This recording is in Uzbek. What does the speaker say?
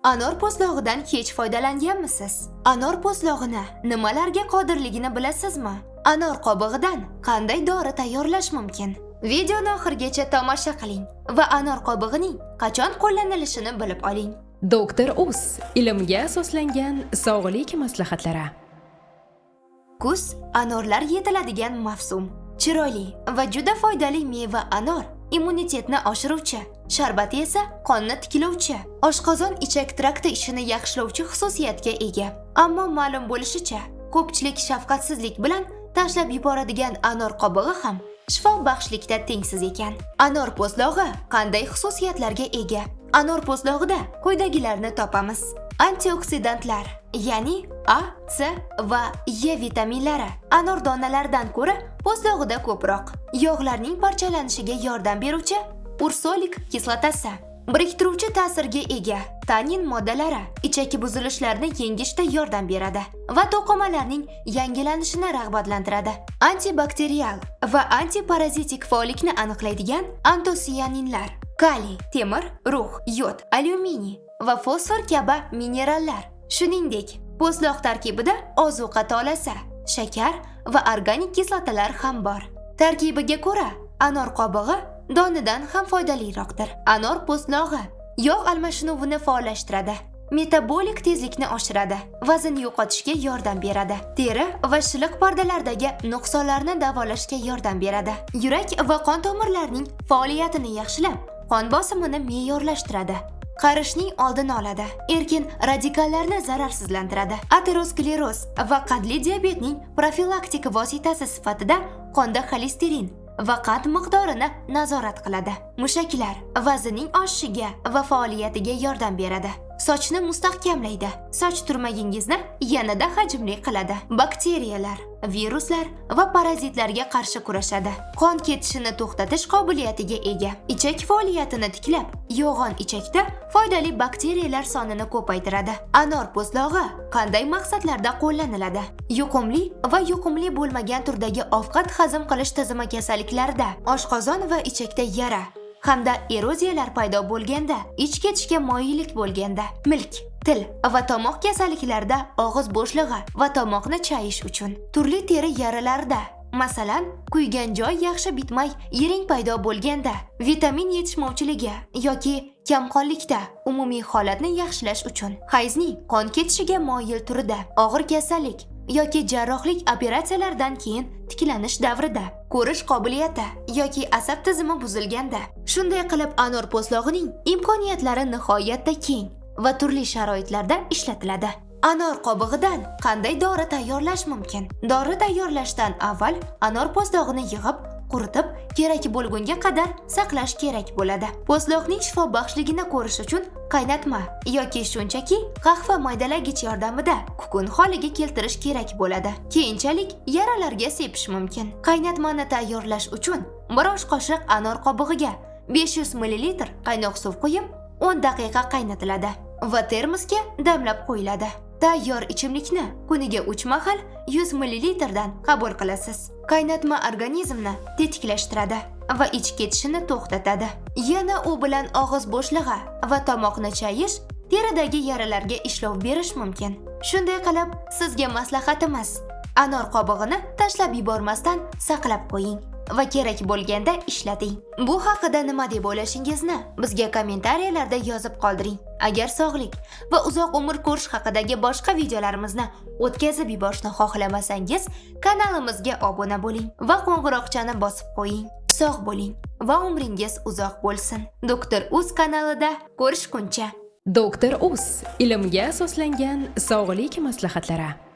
Anor po'stlog'idan hech foydalanganmisiz? Anor po'stlog'ini nimalarga qodirligini bilasizmi? Anor qobig'idan qanday dori tayyorlash mumkin? Videoni oxirigacha tomosha qiling va anor qobig'ining qachon qo'llanilishini bilib oling. Doktor Uz ilmga asoslangan sog'lik maslahatlari. Kuz anorlar yetiladigan mavsum. Chiroyli va juda foydali meva anor immunitetni oshiruvchi, sharbati esa qonni tiklovchi, oshqozon ichak trakti ishini yaxshilovchi xususiyatga ega. Ammo ma'lum bo'lishicha, ko'pchilik shafqatsizlik bilan tashlab yuboradigan anor qobig'i ham shifobaxshlikda tengsiz ekan. Anor po'stlog'i qanday xususiyatlarga ega? Anor po'stlog'ida quyidagilarni topamiz. Antioksidantlar, ya'ni A, C va E vitaminlari anor donalaridan ko'ra po'stlog'ida ko'proq. Yog'larning parchalanishiga yordam beruvchi ursolik kislotasi, biriktiruvchi ta'sirga ega tanin moddalari ichaki buzilishlarini yengishda yordam beradi va to'qimalarning yangilanishini rag'batlantiradi. Antibakterial va antiparazitik faollikni aniqlaydigan antosianinlar, kaliy, temir, rux, yod, alyuminiy va fosfor kabi minerallar. Shuningdek, po'stloq tarkibida ozuqa tolasi, shakar va organik kislotalar ham bor. Tarkibiga ko'ra, anor qobig'i donidan ham foydaliroqdir. Anor po'stlog'i yog' almashinuvini faollashtiradi, metabolik tezlikni oshiradi, vazn yo'qotishga yordam beradi, teri va shiliq pardalardagi nuqsonlarni davolashga yordam beradi, yurak va qon tomirlarining faoliyatini yaxshilab, qon bosimini me'yorlashtiradi, qarishning oldini oladi, erkin radikallarni zararsizlantiradi, ateroskleroz va qandli diabetning profilaktik vositasi sifatida qonda xolesterin va qand miqdorini nazorat qiladi. Mushaklar vaznning oshishiga va faoliyatiga yordam beradi. Sochni mustahkamlaydi. Soch turmagingizni yanada hajmli qiladi. Bakteriyalar, viruslar va parazitlarga qarshi kurashadi. Qon ketishini to'xtatish qobiliyatiga ega. Ichak faoliyatini tiklab, yo'g'on ichakda foydali bakteriyalar sonini ko'paytiradi. Anor po'stlog'i qanday maqsadlarda qo'llaniladi? Yuqumli va yuqumli bo'lmagan turdagi ovqat hazm qilish tizimi kasalliklarida, oshqozon va ichakda yara hamda eroziyalar paydo bo'lganda, ich ketishga moyillik bo'lganda, milk, til va tomoq kasalliklarida og'iz bo'shlig'i va tomoqni chayish uchun, turli teri yaralarida, masalan, kuygan joy yaxshi bitmay yiring paydo bo'lganda, vitamin yetishmovchiligi yoki kamqonlikda umumiy holatni yaxshilash uchun, hayzning qon ketishiga moyil turida, og'ir kasallik yoki jarrohlik operatsiyalaridan keyin tiklanish davrida, ko'rish qobiliyati yoki asab tizimi buzilganda. Shunday qilib, anor po'stlog'ining imkoniyatlari nihoyatda keng va turli sharoitlarda ishlatiladi. Anor qobig'idan qanday dori tayyorlash mumkin? Dori tayyorlashdan avval anor po'stlog'ini yig'ib, quritib, kerak bo'lgunga qadar saqlash kerak bo'ladi. Po'stloqning shifobaxshligini ko'rish uchun qaynatma yoki shunchaki qahva maydalagich yordamida kukun holiga keltirish kerak bo'ladi. Keyinchalik yaralarga sepish mumkin. Qaynatmani tayyorlash uchun bir osh qoshiq anor qobig'iga 500 ml qaynoq suv quyib, 10 daqiqa qaynatiladi va termosga damlab qo'yiladi. Tayyor ichimlikni kuniga 3 mahal 100 ml dan qabul qilasiz. Qaynatma organizmni tetiklashtiradi va ich ketishini to'xtatadi. Yana u bilan og'iz bo'shlig'i va tomoqni chayish, teridagi yaralarga ishlov berish mumkin. Shunday qilib, sizga maslahatimiz: anor qobig'ini tashlab yubormasdan saqlab qo'ying va kerak bo'lganda ishlating. Bu haqida nima deb o'ylashingizni bizga kommentariyalarda yozib qoldiring. Agar sog'lik va uzoq umr ko'rish haqidagi boshqa videolarimizni o'tkazib yuborishni xohlamasangiz, kanalimizga obuna bo'ling va qo'ng'iroqchani bosib qo'ying. Sog' bo'ling va umringiz uzoq bo'lsin. Doktor Uz kanalida ko'rishguncha. Doktor Uz ilmga asoslangan sog'lik maslahatlari.